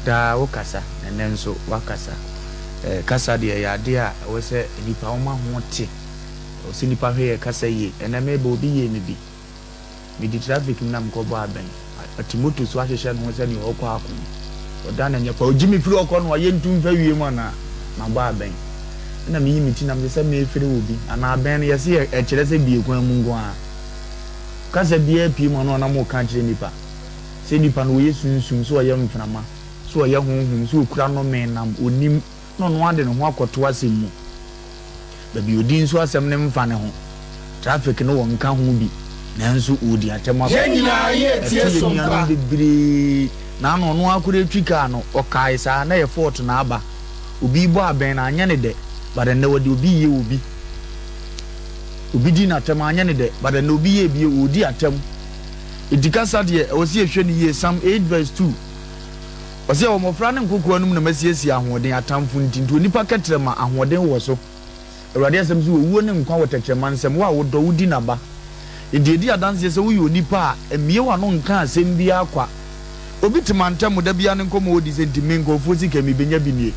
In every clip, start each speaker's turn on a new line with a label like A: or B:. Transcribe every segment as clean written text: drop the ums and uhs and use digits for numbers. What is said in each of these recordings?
A: Daa wokasa, na ɛnnɛ nso woakasa. Kasa deɛ ɛyɛ adeɛ a ɛwɔ sɛ nnipa wɔma ho te. Ɛwɔ sɛ nnipa hwɛ yɛ kasa yie. Ɛnnɛ meba obi yɛɛ me bi. Medi traffic mu na mekɔbɔ abɛn. Ɔte moto so ahyehyɛ ne ho sɛ nea ɔrekɔ ako. Ɔdan n'ani akɔ a, ogye me firi hɔ kɔ no, ɔyɛ ntu mfa wiem anaa? Mabɔ abɛn. Ɛna meyi me ti na mese sɛ mefiri wo bi anaa abɛn no yɛse yɛ ɛkyerɛ sɛ bue kwan mu nko ara. Kasa biara pue mu a na ɔnam reka akyerɛ nnipa. Sɛ nipa no ɔyɛ sunsum, sɛ ɔyɛ mframa, sɛ ɔyɛ honhom, sɛ ɔkura nnome nam, ɔnnim, na ɔno ara de ne ho akɔto asɛm mu. Baabi a ɔdi nso asɛm no mfa ne ho. Traffic no wɔnka ho bi, nanso ɔredi atɛm aba.
B: Yɛn nyinaa yɛ
A: Ɛto
B: tie
A: yɛn
B: so
A: nuanom
B: mpa.
A: bebree. Naano ɔno ara koraa retwi kaa no, ɔkae saa, na ɛyɛ fault na aba. Obi rebɔ abɛn no, anyɛ no dɛ, but ɛnnɛ wɔde obi reyɛ obi. Obi di no atɛm, anyɛ no dɛ, but ɛnnɛ obi yɛ bi, ɔredi atɛm. Enti kasa deɛ, ɛwɔ sɛ yɛhwɛ no yie. Psalm 8 verse 2, ɔse, Ɛwɔ mmɔfra ne nkokoaa no mu na masiesie ahoɔden, atamfo nti. Nti onipa kɛtrɛma, ahoɔden wɔ so. Awurade asɛm se, Owuo ne nkwa wɔ tɛkyerɛma nsam, wo a wodɔ, wodi n'aba. Enti ɛdi adanseɛ sɛ woyɛ onipa a, mmue w'ano nka asɛm biara kwa. Obi te mantam da biara ne nkɔmmɔ a ɔdi sɛ, Nti me nkurɔfoɔ sika mebɛnya bi nie.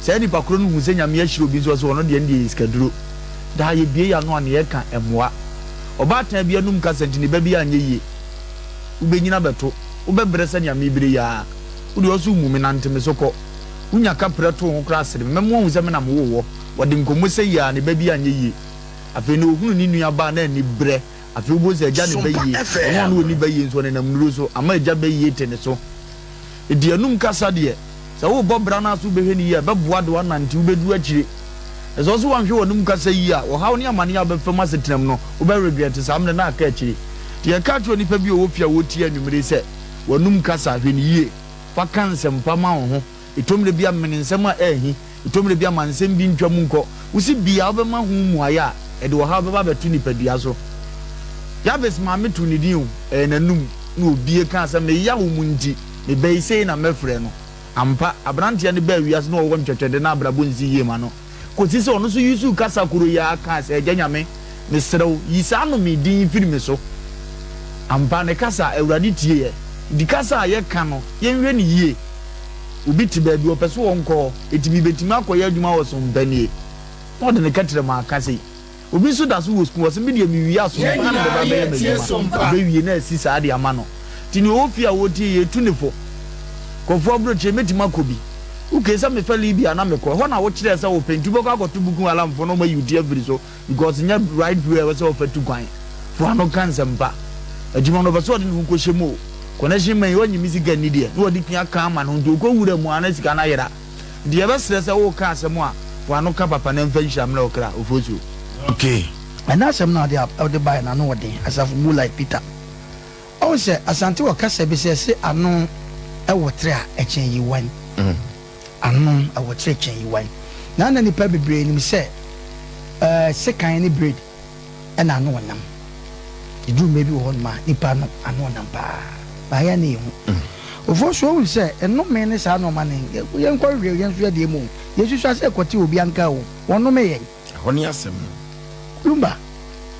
A: Saa nipa korɔ no hu sɛ Nyame ahyira obi nso ɔse ɔno deɛ ne deɛ yɛ sikaduro. Daa yɛbue yɛn ano a neɛ ɛka mmoa. Ɔbaatan bi anum kasa nti ne ba bi anyɛ yie. Wobɛnyini abɛto. Wobɛbrɛ sɛnea mebrɛ yi ara. Wo deɛ ɔse wo mu me nante me so kɔ. Wonya kaprɛ to wo ho koraa sere me. Mɛma woahu sɛ me na mewoo wɔ. Wɔde nkɔmmɔ sɛ yi ara ne ba bi anyɛ yie. Afei na ɔhunu ne nua ba a na ani brɛ. Afei wobɛhu sɛ agya ne ba yie. Ɔno a na ɔnni ba yie nso ɔnenam nnuro so ama agya ba yie te ne so. Enti anum kasa deɛ, sɛ worebɔ bra no ara sɛ wobɛhwɛ no yie a, ɛbɛboa de woanante wobɛduru akyire. Na sɛ wo nso woanhwɛ w'anum kasa yie a, ɔhaw ne amaneɛ a wobɛfa mu asetenam no, wobɛ regret saa mmerɛ no a aka akyire. Nti yɛka kyerɛ onipa bi a ɔwɔ fie a ɔretie anwummere yi sɛ, w'anum kasa, hwɛ no yie. Fa ka nsɛmpa ma wo ho. Ɛtɔ mmerɛ bi a mene nsɛm a ɛnhi. Ɛtɔ mmerɛ bi a ma nsɛm bi ntwa mu nkɔ. Wo se bi a wobɛma ho mmuaeɛ a, ɛde ɔhaw bɛba abɛto nipadua so. Yabes maame too ne din o, ɛyɛ n'anum na obue kaa sɛ, Me yaw mu nti, me ba yi sei na mɛfrɛ no. Ampa, aberanteɛ no baa wiase na ɔwɔ ntwɛtwɛdɛ na abrabɔ nsi yie ma no. Kɔsi sɛ ɔno nso usuu kasa koro yi ara kaa sɛ, Agya Nyame, mesrɛ wo, yi saa nnome din yi firi me so. Ampa, ne kasa, Awurade tieeɛ. Nti kasa a yɛka no, yɛnhwɛ no yie. Obi te baabi, ɔpɛ sɛ ɔnkɔ hɔ, enti mebɛtumi akɔyɛ adwuma wɔ sompa nie? Na ɔde ne kɛtrɛma aka sei. Obi nso da so wɔ sukuu, ɔse medeɛ mewie a
B: Yɛn
A: sompa na
B: nyinaa
A: mebɛba abɛyɛ
B: yɛ tie
A: m'adwuma.
B: so mpa.
A: Ɔbɛwie na asi saa de ama no. Nti nea ɔwɔ fie a ɔretie yei, tu ne fo. Nkurɔfoɔ aburokyire, mɛtumi akɔ bi. Okay, sɛ mefa Libya na mekɔ, ɛhɔ na wokyerɛɛ sɛ wopɛ, nti wobɛkɔ akɔto Boko Haramfoɔ na wɔayi wo ti afiri so. Because nyɛ right way a ɛwɔ sɛ ɔfa tu kwan. Fo ano ka nsɛmpa. Adwuma no ɔpɛ sɛ ɔde ne ho kɔhyɛ mu o. Connection man yi ɔnnye me sika nni deɛ na ɔde pia ka ama no nti ɔkɔ wura mu a na sika no ayera. Nti yɛbɛsrɛ sɛ woreka asɛm a fo ano ka papa na mfa nhyira mmerɛ wo kra. Ofosuo.
B: Okay.
C: Ɛnɛ asɛm no a ɔde ɔde baeɛ no ano wɔ den, Asafo mu like Peter. Ɔhu sɛ Asante wɔ kasa bi sɛ ɛse ano wɔ tere a ɛkyɛn yiwan. Ano wɔ tere kyɛn yiwan. Na na nnipa bebree nim sɛ ɛɛ sekan ne braid ɛna ano wɔ nam. Eduru mmerɛ bi wɔ hɔnom a nnipa ano ano wɔ nam paa. Baayɛ a na yɛhu. Ofoɔ nso ɔhu sɛ nnome ne saa nnoɔma no yɛnkɔ hwehwɛ yɛn nso yɛdeɛ mu o. Yɛsusua sɛ yɛkɔte obi anka o, wɔnnome yɛn.
B: Ɛhɔ ne asɛm no.
C: Lumba,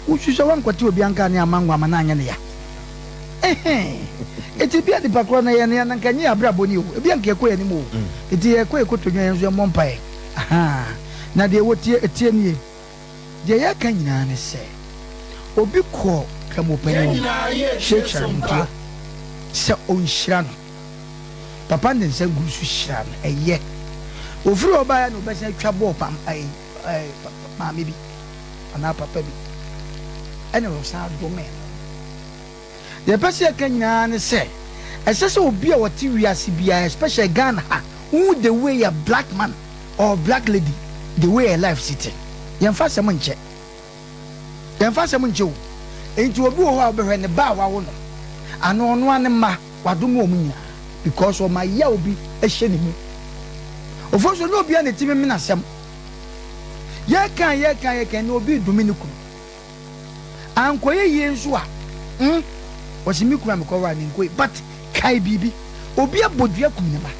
C: wosu sɛ woankɔte obi anka ne amango ama no anyɛ no ya. Ɛhɛn. Enti ebia nipa korɔ no ɛyɛ no ya na nka ɛnyɛ yɛn abrabɔ ni o. Ebia nka yɛkɔ yɛn anim o. Enti yɛkɔ yɛn kotodwe a yɛn nso yɛmmɔ mpaeɛ. Ahaa. Na deɛ ɛwɔ tie, ɛteɛ nie. Deɛ yɛreka nyinaa ne sɛ, obi kɔɔ Kramopanin hɔ, Sheikh Sharif sɛ ɔnhyira no. Papa no de nsa guu so hyiraa no. Ɛyɛ. Ɔfiri hɔ baeɛ na ɔbɛsan atwa bɔɔ pam, ɛɛ, ɛɛ, maame bi anaa papa bi, ɛna ɔsan domee no. Deɛ ɛpɛ sɛ yɛka nyinaa ne sɛ, ɛsɛ sɛ obi a ɔte wiase biara, especially Ghana ha, wohu the way a black man or black lady, the way a life si te. Yɛmfa asɛm nkyɛ. Yɛmfa asɛm nkyɛ o. Enti obi wɔ hɔ a wobɛhwɛ ne ba a wawo no anaa ɔno ara ne mma, wadome wɔn nyinaa because ɔma yaw bi hyɛ ne mu. Ofosu, ɛnyɛ obiara na ɛtumi mene asɛm. Yɛka a yɛka a yɛka na obi redome ne kunu. Ankɔyɛ yie nso a, hmm, ɔse me kunu a mekɔware no nkɔ yie. But kae biribi, obi abɔ dua kum ne ba.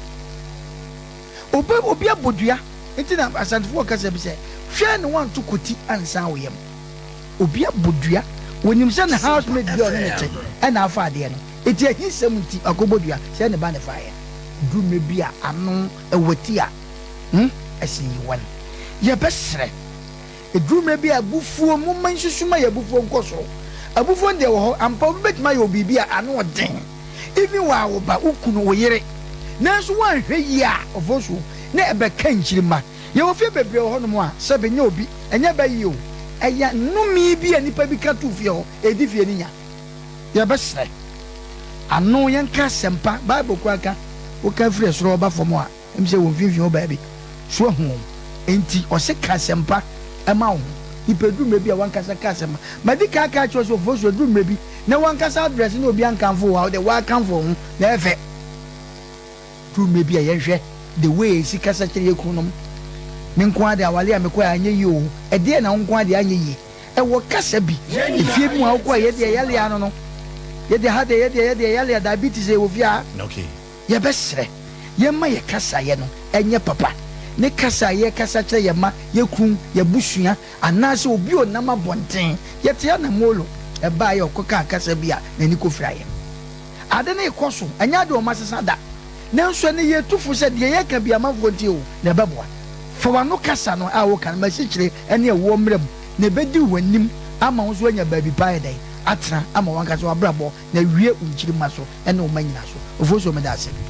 C: Obi, obi abɔ dua, nti na Asantefoɔ kasa bi sɛ, hwɛ na woanto koti ansan wo yam. Obi abɔ dua, wɔnim sɛ ne house mate bi a ɔne no te ɛna afa adeɛ no, nti ahisɛm nti wakɔbɔ dua sɛ ne ba na ɛfaeɛ. Ɛduru mmerɛ bi a ano wɔ ti a, hmm, ɛsen yiwan. Yɛbɛsrɛ. Ɛduru mmerɛ bi a abufuo, momma nsusu ma yɛn abufuo nkɔ soro. Abufuo no deɛ ɛwɔ hɔ, ampa obi bɛtumi ayɛ wo biribi a ano ɔden, even wo a wo ba, wo kunu, wo yere, nanso woanhwɛ yie a, ɔfɔsuo, na ɛbɛka nkyirimma. Yɛwɔ fie bebree wɔ hɔnom a, sɛbe nyɛ obi, ɛnyɛ bɛ yie o, ɛyɛ nnome bi a nnipa bi ka too fie hɔ, ɛredi fie no nya. Yɛbɛsrɛ, ano yɛnka asɛmpa, Bible koraa ka, woka firi ɛsoro ba fam a, Ɛm sɛ wɔ mfimfini hɔ baabi. So wahu wɔn? Enti ɔse ka asɛmpa ma wo ho. Nipa ɛduru mmerɛ bi a wankasa ka asɛmpa. Madi kan aka akyerɛ wo sɛ Ofosu ɛduru mmerɛ bi na wankasa adrɛse na obi ankamfo wo a wode woakamfo wo ho na ɛyɛ fɛ. Ɛduru mmerɛ bi a yɛnhwɛ the way a yɛsi kasa kyerɛ yɛn kununom. Me nko ara deɛ aware a mekɔɛ anyɛ yie oo. Ɛdeɛn na wo nko ara deɛ anyɛ yie? Ɛwɔ kasa bi efie bi mu a wokɔ a yɛdeɛ yɛlea ano no. Yɛdeɛ ha deɛ yɛdeɛ yɛdeɛ yɛlea diabetes ɛwɔ fie ha.
B: Okay.
C: Yɛbɛsrɛ, yɛmma yɛ kasaeɛ no nyɛ papa, ne kasa a yɛkasa kyerɛ yɛn mma, yɛn kunu, yɛn abusua, anaasɛ obi a ɔnam abɔnten. Yɛte ha na Molo baeɛ a ɔkɔkaa kasa bi a n'ani kɔfiraeɛ. Ade no rekɔ so, ɛnyɛ ade a wɔasesa da. Nanso ɛnnɛ yɛtu fo sɛ deɛ yɛka biara amanfoɔ ntie o, na ɛbɛboa. Fa w'ano kasa no a woka no ma asikyire ne ɛwoɔ mmra mu, na ɛbɛdi w'anim ama wo nso woanya baabi pa ayɛ dɛn? Atena ama w'ankasa w'abrabɔ na awie wo nkyirimma so ne wo mma nyinaa so. Ofosuo meda ase.